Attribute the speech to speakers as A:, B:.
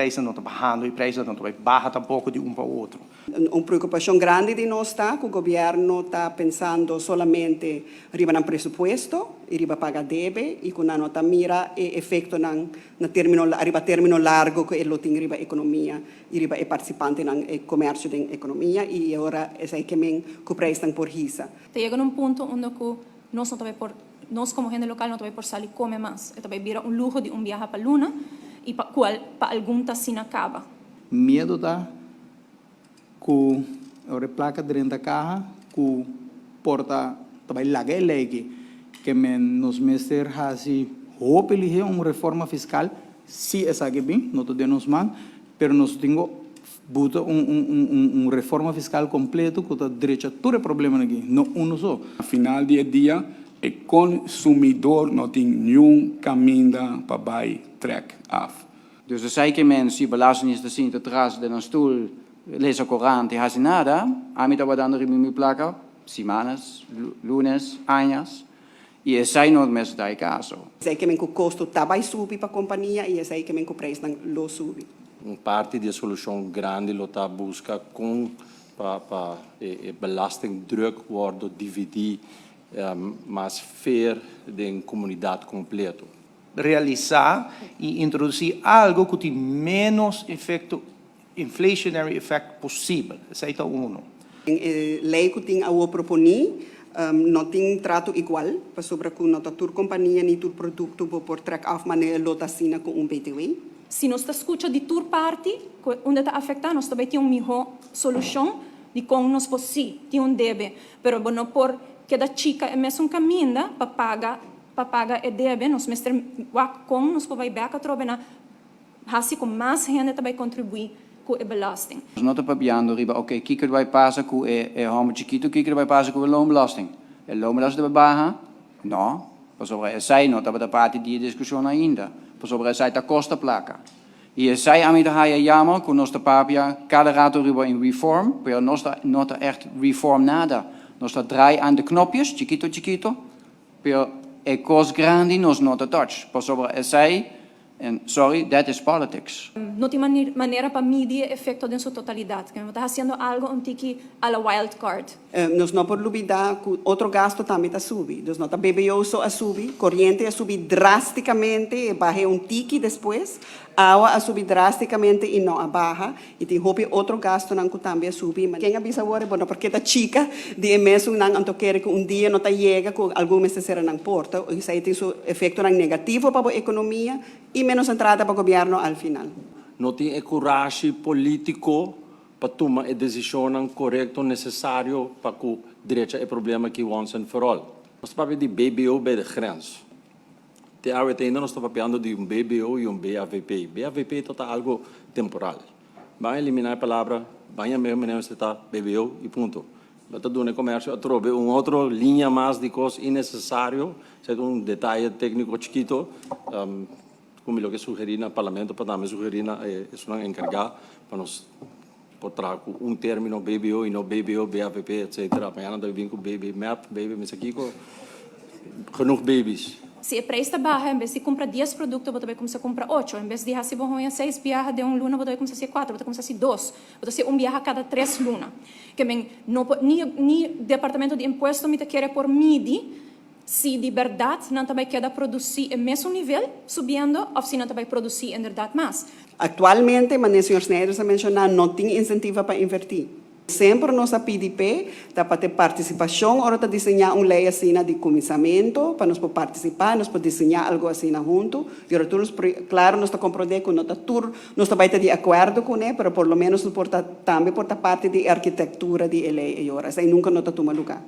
A: Prijsnan no ta bahando y prijsnan no ta bay baha tampoco di un pa otro.
B: Un preocupacion grandi di nos ta cu gobierno ta pensando solamente riba nan presupuesto y riba paga debe y cu nan no ta mira e efectonan na termino riba termino largo cu e lo tin riba economia y riba e participantenan e comercio den economia y e ora esey ke men cu prijsnan por hisa.
C: Ta yega na un punto unda cu nos no ta bay por, nos como hende local no ta bay por sali come mas. E ta bay bira un luho di un biaha pa luna y pa cual pa algun ta asina caba.
D: Miedo ta ku ora e plaka drenta kaha ku por ta ta bai laga e lei aki ke men nos mester hasi hopi lihé un reforma fiskal si esaki bin no ta den nos man pero nos tin ku buta un un un un reforma fiskal kompleto ku ta drecha tur e problemanan aki no uno so.
E: Na final di e dia e konsumidor no tin niun kaminda pa bai trèk af.
F: Dus esei ke men si belastingdienst ta sinta tras den nan stoel lesa korant i hasi nada, ami tabata anda riba mi plaka simanas, lunes, añas, i esei no mester ta e kaso.
B: Esei ke men ku kosto ta bai subi pa kompania i esei ke men ku preisnan lo subi.
G: Un parti di e solushon grandi lo ta buska kon pa pa e belastingdruk wordo dividí mas fair den komunidat kompleto.
A: Realisá i introdusí algo ku tin ménos efekto inflationary effect posibel. Esei ta uno.
B: Den e lei ku tin awor proponí no tin trato igual pasobra ku no ta tur kompania ni tur produkto bo por trèk af manera lo ta asina ku un btw.
C: Si nos ta skucha di tur parti ku unda ta afektá nos ta bai tin un mihó solushon di kon nos por sí tin un debe pero bo no por keda chika e mesun kaminda pa paga. Pa paga e debe nos mester wak kon nos por bai bek atrobe na hasi ku mas hende ta bai kontribuí ku e belasting.
F: Nos no ta papiando riba oke kiko ta bai pasa ku e e hòmber chikitu, kiko ta bai pasa ku e loonbelasting. E loonbelasting ta bai baha? No, pasobra esei no tabata parti di e diskushon ainda, pasobra esei ta kosta plaka. I esei ami ta haya jammer ku nos ta papia kada rato riba un reform, pero nos ta no ta ègt reform nada. Nos ta draai aan de knopjes, chikito chikito, Pero e cos grandi nos no ta touch, pasobra esey, en sorry, that is politics.
C: No tin manera pa midi e efecto den su totalidad. Bo ta haciendo algo un tiki a la wild card.
B: Nos no por lubida cu otro gasto tambe ta subi. Dus no ta BBO so a subi, coriente a subi drasticamente, e bahe un tiki despues, awa a subi drasticamente y no a baha. I tin hopi otro gastunan ku tambe a subi. Ma ken a bisa awor e bo no por keda chika di e mesunnan anto kere ku un dia no ta yega ku algun mester sera nan porta. Esei tin su efektonan negativo pa bo ekonomia i menos entrada pa gobièrnu al final.
G: No tin e kurashi polítiko pa tuma e desishonnan korekto nesesario pa ku drecha e problema aki once and for all. Nos ta papia di BBO bij de grens. Te awe te ainda nos ta papiando di un BBO y un BAVP. BAVP ta ta algo temporal. Ban elimina e palabra, ban yam'e manera mester ta BBO y punto. Bo ta duna e comercio atrobe un otro linea mas di cos innecesario, esei ta un detaye tecnico chikito cu mi lo ke sugeri na Parlamento pa tambe sugeri na esunnan encarga pa nos por traha cu un termino BBO y no BBO, BAVP etcetera. Mañana ta bin cu BB mep, BB mester kico, genoeg babies.
C: Si e prijs ta baha, en bes di cumpra dies producto bo ta bay cuminsa cumpra ocho. En bes di haci bo hoña seis biaha den un luna bo ta bay cuminsa haci cuatro, bo ta cuminsa haci dos. Bo ta haci un biaha cada tres luna. Ke men no por, ni ni Departamento di Impuesto mi ta kere por midi si di berdad nan ta bay keda produci e mesun nivel subiendo of si nan ta bay produci inderdaad mas.
B: Actualmente, manera señor Snijders a menciona, no tin incentiva pa inverti. Semper nos a pidi p'e ta pa tin participacion ora ta diseña un ley asina di cuminsamento, pa nos por participa, nos por diseña algo asina hunto. Y ora tur nos claro nos ta comprende cu no ta tur nos ta bay ta di acuerdo cune, pero por lo menos nos por ta tambe por ta parti di e arquitectura di e ley eyora. Esey nunca no ta tuma lugar.